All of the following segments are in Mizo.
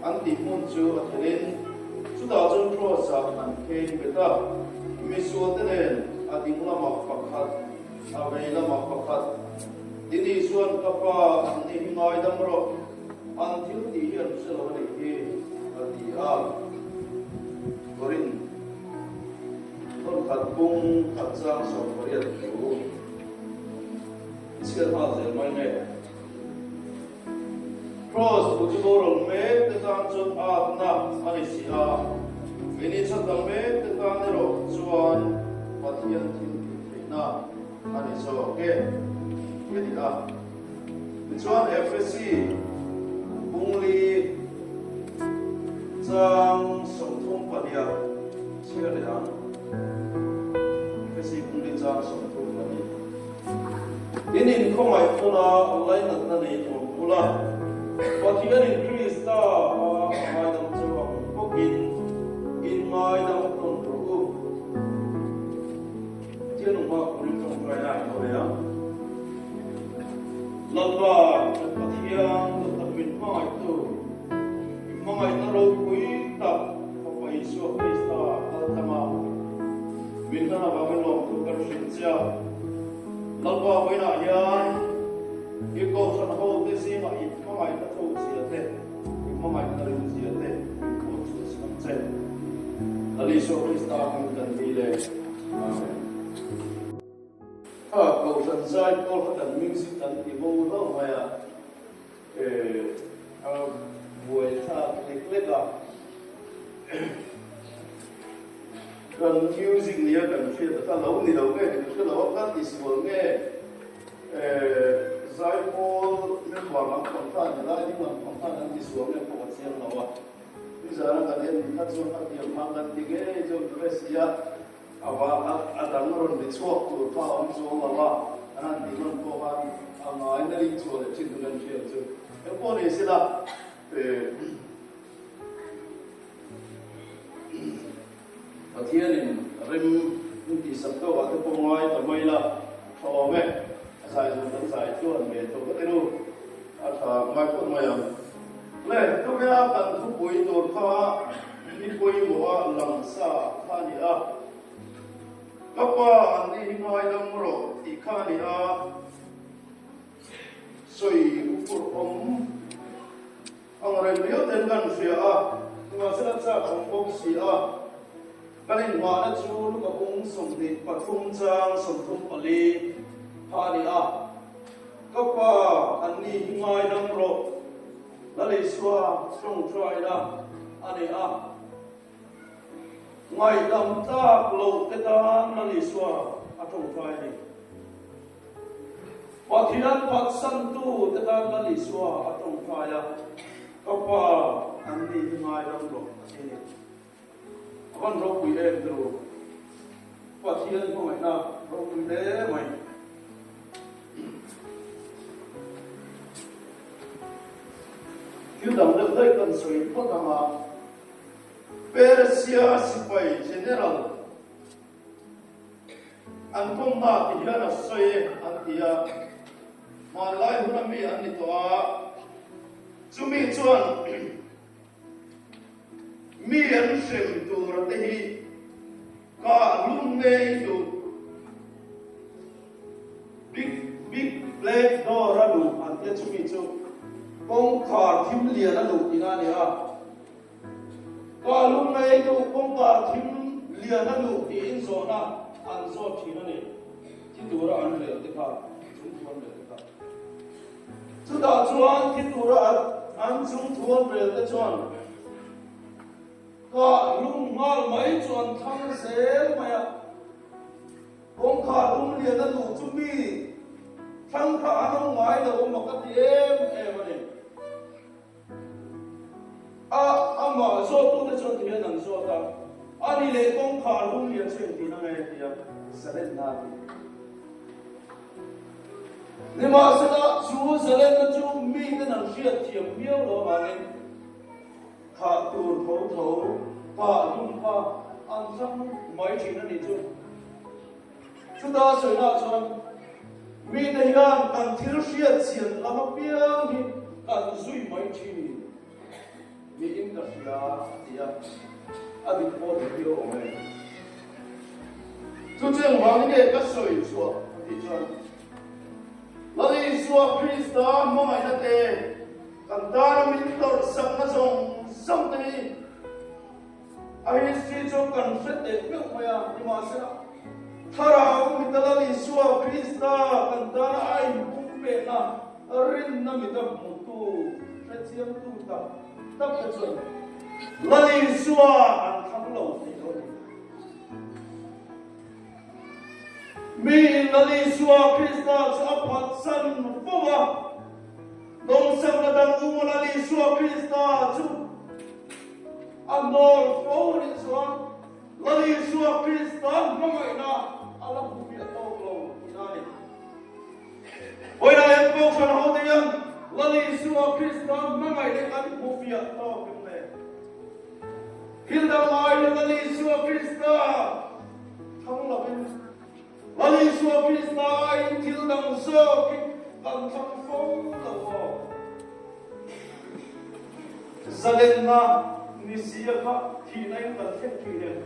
An tih hmun chu a thlenin chutah chuan Kraws-ah an kheng bet a, misualte nen a ding lamah pakhat, a vei lamah pakhat. Tin Isua'n, Ka Pa, an ni hi ngaidam rawh, an thil tih hi an hre lo a nih hi, a ti a. Korin thawnkhat bung khat chang 18 thu i chhiat nghal zel mai nge? Kraws thu chu boral mek te tan chuan atna a ni si a, keini chhandam mek te tan erawh chuan Pathian thil tih theihna a ni zawk e, ti a ni a. Tichuan Efesi bungli chang 32 chhiar leh ang. Efesi bungli chang 32. In inkhawngaih tawna lainatna nei tawn ula, Pathianin Krista a ngaidam chu ang bawkin in ngaidam tawn rawh u. Pathian awmah Korin tawngtaina a inlo leh a. Lalpa, kan Pathian, dawt tak min hmangaihtu, i hmangaihna ropui tak Fapa Isua Krista kal tlanga min hlan avangin lawmthu kan hrilh che a. Lalpa vawiinah hian i kohhran hote zingah i hmangaihna thukzia te, i hmangaihna rinzia te min puan chhuah sak ang che. Lal Isua Krista hming kan dil e. Amen. Kha kohhran zai pawl kha kan music kan ti bo hlauh mai a, a buai thlak lek lek a. Kan music nia kan hriat a kha lo ni lo nge kan hre lo a, kan tisual nge zaipawl member lam pang khan helai ding lam pang khan an tisual nge pawh ka chiang lo a. Nizana kan en kha chuan a tiang hmang kan ti ngei chuan ka hre si a, a va a dang rawn ri chhuak tur kha a awm chuang lo a, an han tih nawn pawh khan a ngai na ring chhuah leh thin chu kan hriat chu. Engpawh ni sela. Pathianin rem min tihsak tawkah te pawh ngai ta mai la, tha awm e. A zai zawng kan zai chuan ve tawh ka ti ru. A tha ngai phawt mai ang. Le, tunge kan thupui tur kha ni pawimawha langsa kha a ni a. Ka pa an ni hi ngaidam rawh tih kha a ni a. Sawi upur awm. Ang reng riau ten kan hria a, nimahsela chak awm bawk si a, kan inhmahna chu Luka bung 23 chang 34 kha a ni a, Ka pa, anni hi ngaidam rawh, Lal Isua tawngtaina a ni a, ngaihdam tlak loh te tan Lal Isua a tawngtai a ni. Pathian phatsantu te tan Lal Isua a tawngtai a, Ka Pa, an ni hi ngaidam rawh a ti a ni. A van ropui em te ru. Pathian hmangaihna ropui hle mai. Thil dang deuh daih kan sawi phawt ang a, Persia sipai general, An kawmna ti hian a sawi e an ti a, hmanlai huna mi an ni tawh a, chumi chuan mi an hrem tur te hi kah hlum ngei duh. Big big black door a luh an tia chumi chu kawngkhar thim lian a luh tihna a ni a. Ka lung ngei duh kawngkar thim lian a luh tiin zawhna an zawt thin a ni. Thi tura an rel te kha, chung thu an rel te kha. Chutah chuan thi tura an chung thu an rel te chuan ka lung nghal mai chu an thlang zel mai a. Kawngkhar lung lian a luh chu mi thlang kha an awm ngai lo a mak a ti em em a ni. A, amah zawttute chuan ti hian an zawt a, A ni leh kawngkhar hung lian chu engtin ange? A ti a, Zalenna a ti. Nimahsela, chu zalenna chu miten an hriatthiam miau lo avangin thah tur tho tho kah hlum kha an thlang mai thin a nih chu. Chuta sawinaah chuan mite hian kan thil hriat chian lam apiang hi kan zui mai thin. Niin ka hria a ti a, a dik pawh dik viau awm e. Chu chu engvangin nge ka sawi chhuah a tih chuan, Lal Isua Krista hmangaihna te, kan tana min tawrhsakna zawng zawng te hi a history chu kan hre teh meuh mai a, nimahsela Thlarau mita Lal Isua Krista kan tana a inpumpehna Rinna mit a hmutu, hrechiangtu tak tak te chuan Lal Isua an thlang lo thei lo a ni. Miin Lal Isua Krista chu a phatsan fo a, dawngsakna dang uma Lal Isua Krista chu a hnawl fo a nih chuan Lal Isua Krista hmangaihna a la hmu fiah tawk lo tihna a ni. Vawilah hian Kohhran hote hian Lal Isua Krista hmangaih leh kan hmu fiah tawk em le? Thil dang aiin Lal Isua Krista thlang lovin Lal Isua Krista aiin thil dang zawk hi kan thlang fo lo aw. Zalenna ni sia kha thihna in kan thleng thin em?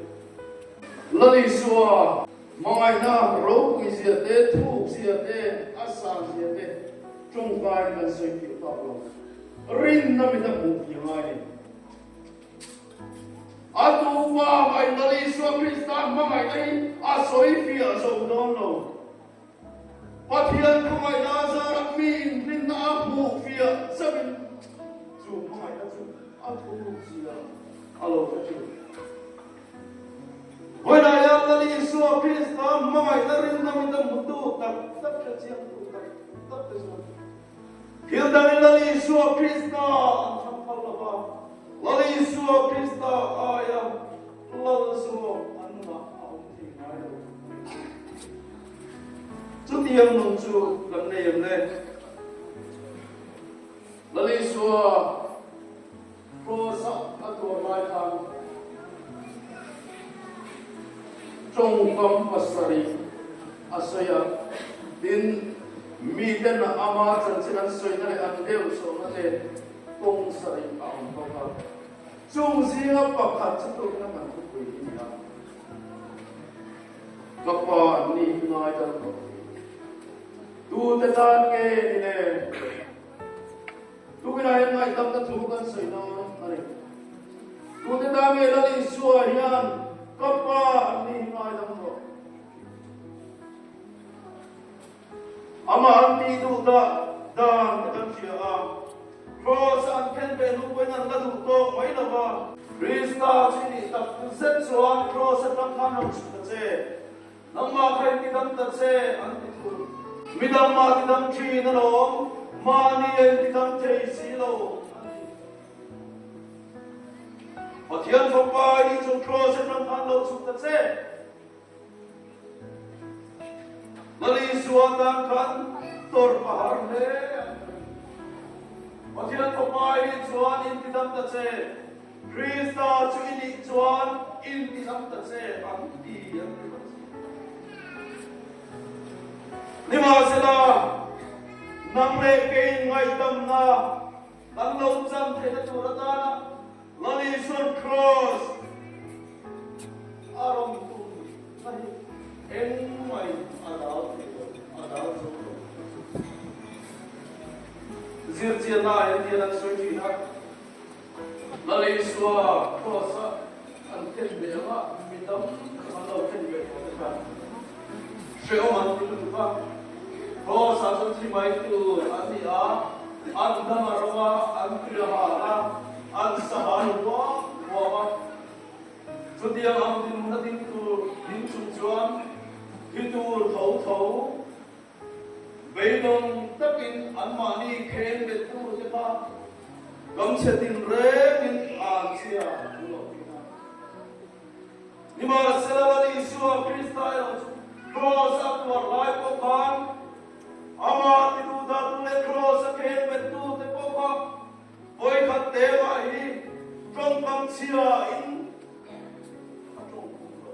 Lal Isua Hmangaihna ropui zia te, thuk zia te, a san zia te tawngkaiin kan sawi fiah tak lo. Rinna mit a hmuh fiah ngai a ni. A tupa ngaihna leh Isua Krista hmangaihna hi a sawi fiah zo dawn lo. Pathian khawngaihna a zarah mi inrinna a hmuh fiah zauhin chu hmangaihna chu a thuk zia a lo hre thin. Vawiinah hian Lal Isua Krista hmangaihna rinna mit a hmutu tak tak hre chiangtu tak tak te chuan thil dangin Lal Isua Krista an thlang phal lo va, Lal Isua Krista aia Lal zawk an nunah a awm thei ngai lo a ni. Chutiang nun chu kan nei em le? Lal Isua Kross-a a tuar lai khan tawngkam pasarih a sawi a, tin, miten ama chanchin an sawina leh an deuh sawhna te kawng sarih a awm bawk a. Chung zinga pakhat chu tukna kan thupui hi ni a, Ka pa an ni hi ngaidam rawh. Tute tan nge ni le? Tukinah hian ngaihdamna thu kan sawi dawn a ni. Tute ta nge Lal Isua hian ka pa an ni hi ngaidam rawh. Amah an tih duh dah dan te kan hria a, Kraws a an khen ve hnu pawhin an la duh tawk mai lo va. Krista chu i nih tak zet chuan Kraws atang khan rawn chhuk ta che. Nangmah kha in tidam ta che an ti thul. Midang mah tidam thin alawm, mahni a in tidam thei si lo an ti. Pathian Fapa i nih chung Kraws atang khan lo chhuk ta che. Lal Isua tan khan tawrh a har hle an ti. Pathian Fapa i nih chuan in tidam ta che. Krista chu i nih chuan intiham ta che an ti an ti mai si. Nimahsela, nang leh keiin ngaihdamna kan lo chan theihna tur atana Lal Isua'n Kraws a rawn tum na hi engmah a dal thei lo, a dal zo lo. Zirchianna ah hian tian an sawi thin a. Lal Isua Kraws-a an khen ve anga mi tam tak an lo khen ve tawh te khan hrehawm an ti lutuk a. Kraws-ah chuan thi mai tur an ni a, an dam a rawng a, an tui a hal a, an sahal huam huam a. Chutiang ang dinhmun a ding tur ding chung chuan thi tur tho tho Beidawng takin anmahni khen bettu te kha gamchhe tinrengin an chhia an lo thin a. Nimahsela Lal Isua Krista erawh chu Kraws a tuar lai pawh khan amah tiduhdahtu leh Kraws a khen bettu te pawh kha vawikhat te mah hi tawngkam chhia in a tawng khum lo.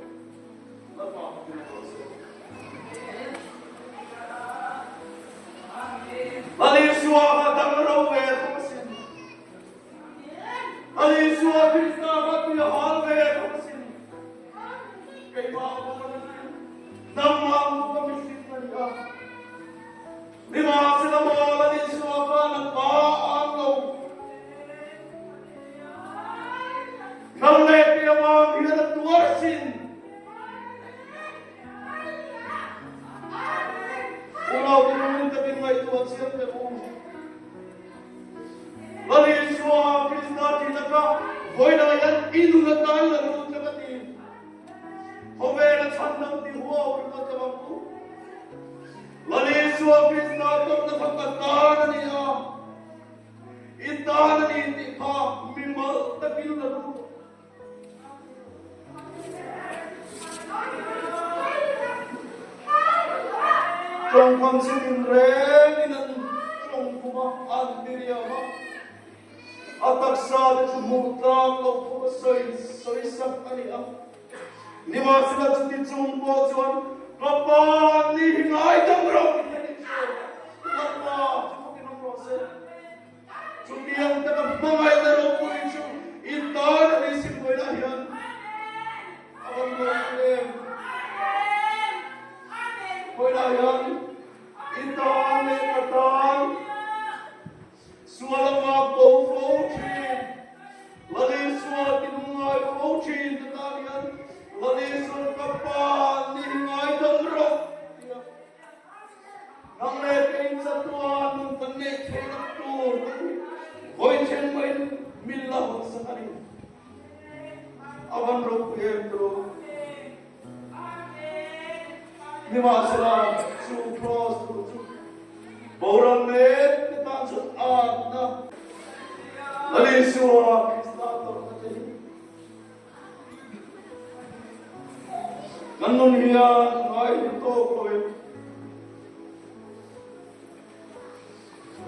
Lal Isua kha dang ro ve thung asin. Lal Keimah ang bawka mihring, nangmah ang bawka mihring a ni a. Nimahsela maw Lal Isua khan a pa a ang lo. Nang leh kei avang hian a tuar sin. Unau te nungin takin ngaihtuah chiang teh u. Lal Isua Krista tih laka vawiinah hian i nun atan la lut la ka ti. Khawvela chhandam ti huau ringawt lo ang u. Lal Isua Krista tawrhna kha ka tan a ni a, i tan a ni tih kha mimal takin la lut. Tawngkam chu inrengin an tawngkhum a, an diriam a. A taksa te chu hmuh tlak loh khawp a sawi sawisak a ni a. Nimahsela chuti chung pawh chuan ka pa ni hi ngaidam rawh tih a ni chu. Ka pa chu fakin awm rawh se. Chutiang taka hmangaihna ropui chu i tan a ni Simpuina hian a van ropui em. Khawilah hian i tan leh ka tan sual anga bo fo thin. Lal Isua ti lungngai fo thin ka tan hian Lal Isua ka pa ni hi ngaidam rawh ti a. Nang leh kei chatuan nun kan neih theihna tur kan hi vawi then maiin min la hawnsak a ni. A van ropui em tu. Nimahsela chu cross tur chu boral mek te tan chuan atna Lal Isua Krista tawrhna te hi Kan nun hian ngai hlu tawk lo in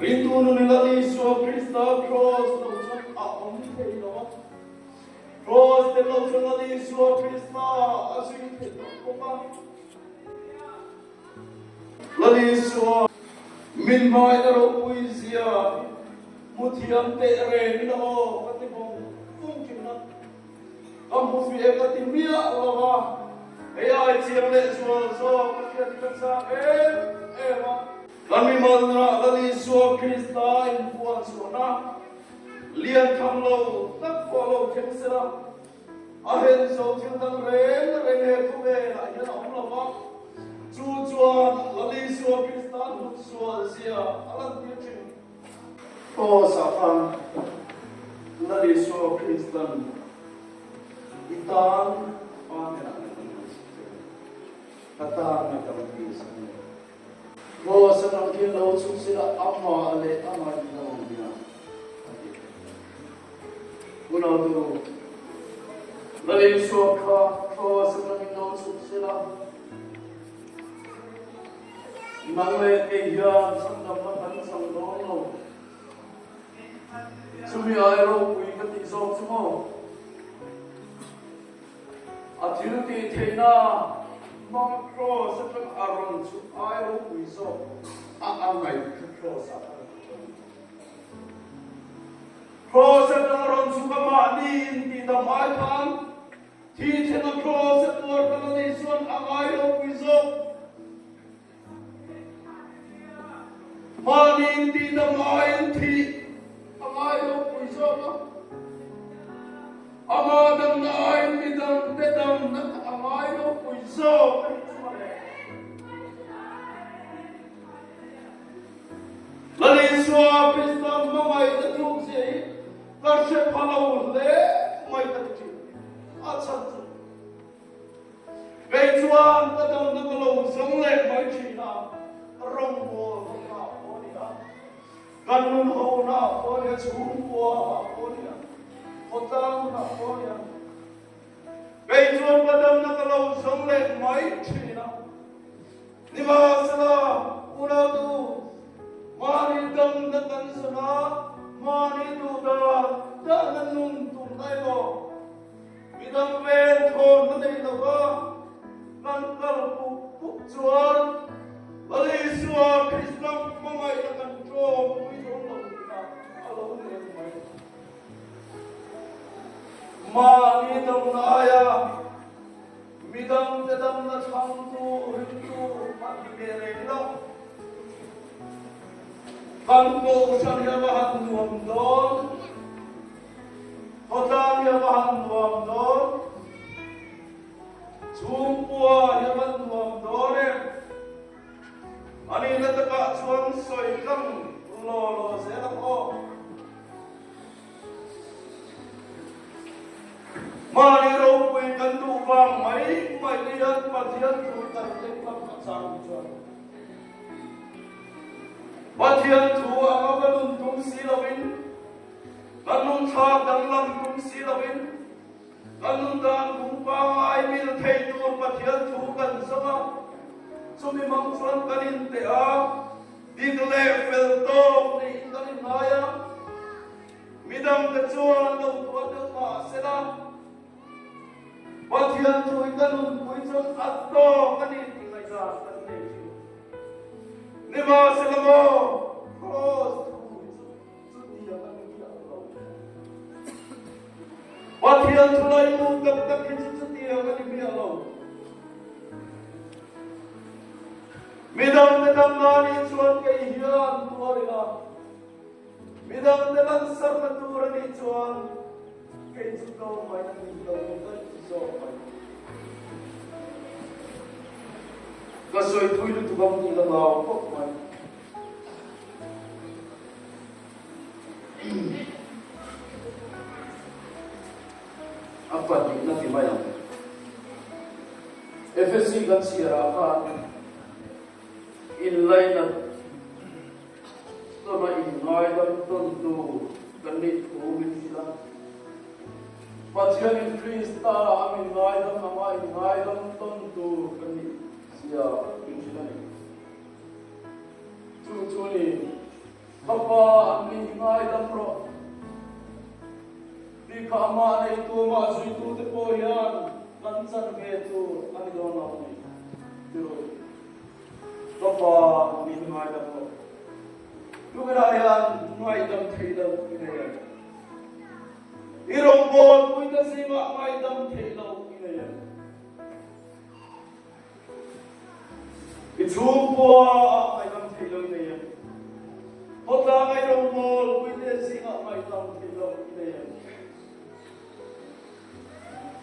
Rintu nun hi Lal Isua Krista Kraws lo chuan a awm thei lo a. Kraws tel lo chuan Lal Isua Krista a zui thei lo bawk a. Lal Isua min hmaina ropui zia hmu thiam teh reng in aw ka ti vawng vawng thin a. Ka hmu fiah ka ti miah lo a, hei ai chiang leh zual zawk ka hriat hi ka chak em em a. Kan mimalna Lal Isua Krista inpuan chhuahna lian tham lo tak pawh lo thleng sela, a hen zo thil dang reng reng he khawvelah hian a awm lo va, chu chuan Lal Isua Krista hlut sual zia a lantir thin. Aw Satan, Lal Isua Kristan i tan Pa hnenah ngaihdam an sak che a, ka tan ngaihdam a ti sak a ni. Aw Satan khi lo chhuk sila amah leh amah in lo ang nia a ti. Unautu, Lal Isua kha Aw Satan in lo chhuk sila, Nang leh kei hian chhandamna kan chang dawn lo. Chumi ai ropui ka tih zawk chu maw? A thil tih theihna hmang kraws atang a rawn chu ai ropui zawk a angaih kha kraws ah khan a ti dawn. Kraws atang a rawn chhuk a mahni intihdam ai khan Thi thena kraws a tuar kan a nih chuan a ngai ropui zawk. Mahni intihdam aiin thih a ngai ropui zawk a. Ama damna aiin midangte damna a ngai ropui zawk a nih chu mawle. Lal Isua Krista hmangaihna tlukzia hi Ka hre pha lo hle mai ka ti thin. A chhan chu kei chuan ka damna ka lo zawng leh mai thin a, rawngbawl ka nghah pawh a ni a, ka nun hona pawh a ni a, chhungkua ah pawh a ni a, khawtlang hunah pawh a ni a. Kei chuan ka damna ka lo zawng leh mai thin a. Nimahsela, unautu, mahni damna kan zawn a, mahni duh dan dahna nun tumna emaw, midang ven thawnna nei lova kan kal puk puk chuan Lal Isua Krista hmangaihna kan tlawmpui dawn lo tihna a lo ni reng mai. Mahni damna aia midang. Midangte damna chhangtu ringtu han ti ve reng ila, kan kohhran hi a va han nuam dawn, khawtlang hi a va han nuam dawn, chhungkua hi a va nuam dawn em? A nihna takah chuan sawi tlang law law zel ang aw. Mahni ropui kan duh vang mai mai te hian Pathian thu hi kan lek lam a chang hi chuan Pathian thu anga ka nun tum si lovin, ka nun thlak danglam tum si lovin, ka nun dan phung pangai mil thei tur Pathian thu kan zawng a, chumi hmang chuan kan inteh a. Dik leh fel tawk niin kan inngai a, midangte chuan an lo tuar deuh mah se la, Pathian chu i ka nunpui chuan a tawk a ni tih ngaihdan kan nei thin. Nimahsela maw, Kraws thu hi chu chutiang a ni miah lo. Pathian thu laimu tak tak hi chu chutiang a ni miah lo. Midangte damna nih chuan kei hian tuar ila, midangte lansarna tur a nih chuan kei chu tlawm mai a ni lo daih zawk mai. Ka sawi thui lutuk ang tih ka hlau khawp mai. A pahnihna ti mai ang. Efesi kan chhiarah khan inlainat tawna inngaidam tawntu kan nih thu min hrilh a. Pathianin Krista a min ngaidam anga inngaidam tawntu kan nih zia min hrilh a ni. Chu chu ni, Ka pa an nih hi ngaidam rawh. Ti kha amah neitu amah zuitute pawh hian kan chan ve tur a ni dawn lo a ni. Tirul, Ka pa nih hi ngaidam rawh. Tukinah hian ngaihdam theih loh i nei em? I rawngbawlpuite zingah ngaihdam theih loh i nei em? I chhungkua ah ngaihdam theih lo i nei em? Khawtlang i rawngbawl puite zingah ngaihdam theih lo i nei em?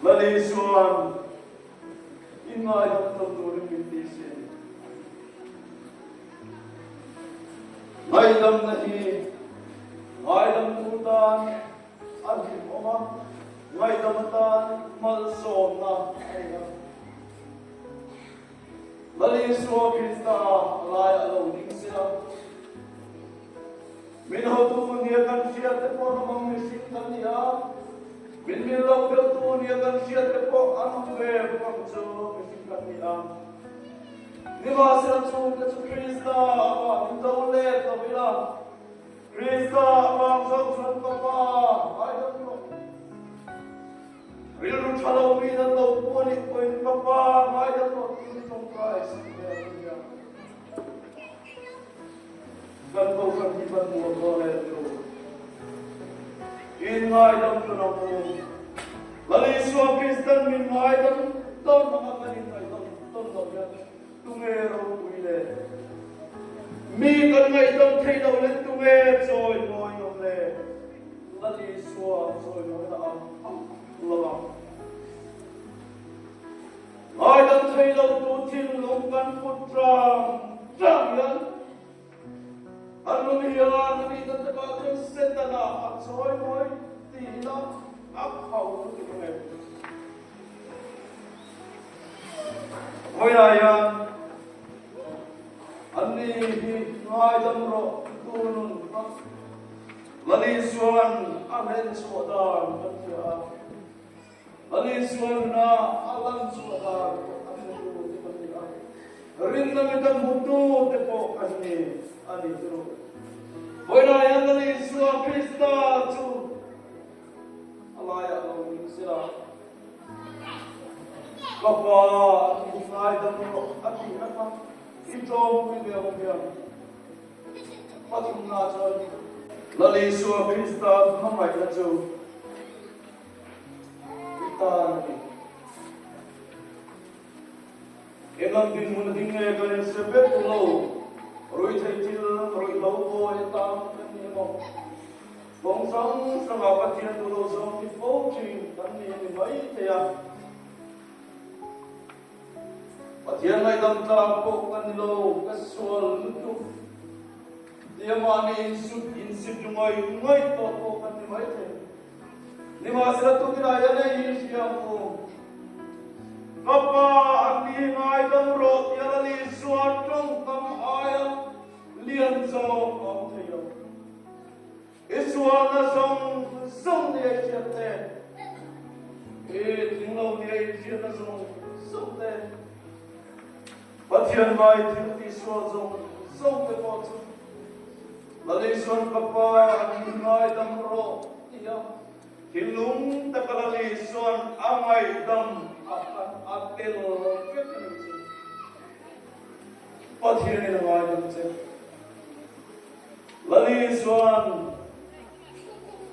Lal Isua'n i ngaidam tawn turin min ti sin. Ngaihdamna hi ngaidamtu tan a hlimawm a, ngaihdam atan malsawmna a ni a. Lal Isua Krista a laiah lo ding sila, min hotu nia kan hriat te pawh an awm ang, mihring kan ni a, min mil lo deuhtu nia kan hriat te pawh an awm ve bawk ang chu, mihring kan ni a. Nimahsela chungte chu Krista avangin do let lo ila, Krista avang zawk chuan ka Pa ngaidam rawh. Rilru tha lo mi nan lo pu a nih pawhin ka Pa ngaidam rawh tiin tawngtai sak ve a nia. Kan kohhran hi kan nuam dawn em chu. In ngaidam tun ang u. Lal Isua Kristan min ngaidam tawn anga kan inngaidam tawn loh hian Tunge ropui le? Mi kan ngaihdam theih loh le tunge chawi mawi ngam le? Lal Isua chawi mawi na ang ang lo ang. Ngaidam thei lo tu thinlung kan put rang rang hian an nun hian a nihna takah chuan Setana a chawi mawi tihna a khau lutuk ang em? Vawiah hian anni hi ngaidam rawh tu nun kha Lal Isua'n a hlen chhuah dan kan hria a, Lal Isua'n a lan chhuah dan pawh a hretu te kan ni a, rinna mit a hmutu te pawh kan ni a ni chu. Vawiah hian Lal Isua Krista chu A laiah lo ding sela, Ka pa i ngaidam rawh a tihna kha i tlawmpui ve awm hian pathumna chuan Lal Isua Krista hmangaihna chu i tan a ni. Engang dinhmun a ding nge kan inhre vek lo. Ruihtheih thil ruihhlo bawi atan kan ni emaw? Kawng hrang hrangah Pathian duh lo zawng ti fo thin kan ni a ni mai thei a. Pathian ngaihdam tlak pawh kan ni lo, ka sual lutuk tia mahni insut insit ringawi ngaih tawh pawh kan ni mai thei. Nimahsela tukinah hian hei hi hria ang u. Ka pa an ni ngaidam rawh tia Lal Isua tawngkam aia lian zawk a awm thei lo. I sualna zawng zawng nia i hriat te, i tling lo nia i hriatna zawng zawng te, Pathian ngai thil tihsual zawng zawng te pawh chu Lal Isuan ka Pa an ni ngaidam rawh tia thinlung taka Lal Isuan a ngaihdam a khan a tel vek a ni chu. Pathianin a ngaidam che. Lal Isuan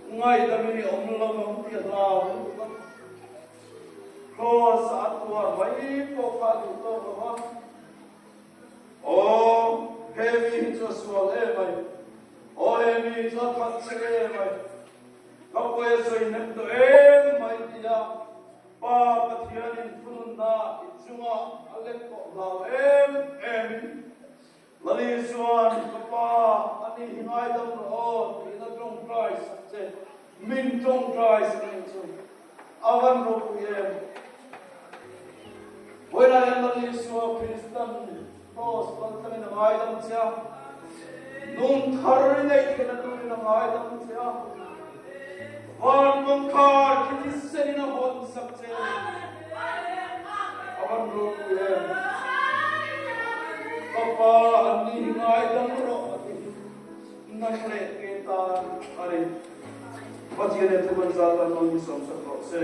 ngaihdam in i awm lo ang tih a hlau lutuk a. Kraws a tuar mai pawh kha a duh tawk lo va. Aw, he mi hi chu a sual em mai. Aw, he mi hi chu a that che em mai. Ka pawi a sawi hnem tawh em mai tia Pa Pathianin thununna i chungah a let tawh hlau em emin Lal Isuan ka Pa a ni hi ngaidam rawh aw tiin a tawngtai sak che. Min tawngtai sak anih chu a van ropui em. Vawiinah hian Lal Isua Kristan Kraws kaltlangin a ngaidam che a, nung thar i neih theihna turin a ngaidam che a, van kawngkhar khi thisenin a hawn sak che a van ropui em. Ka Pa an ni hi ngaidam rawh a ti hi nang leh ke tan a ni. Pathian he thu kan zal tan nawn hi sawmsak rawh se.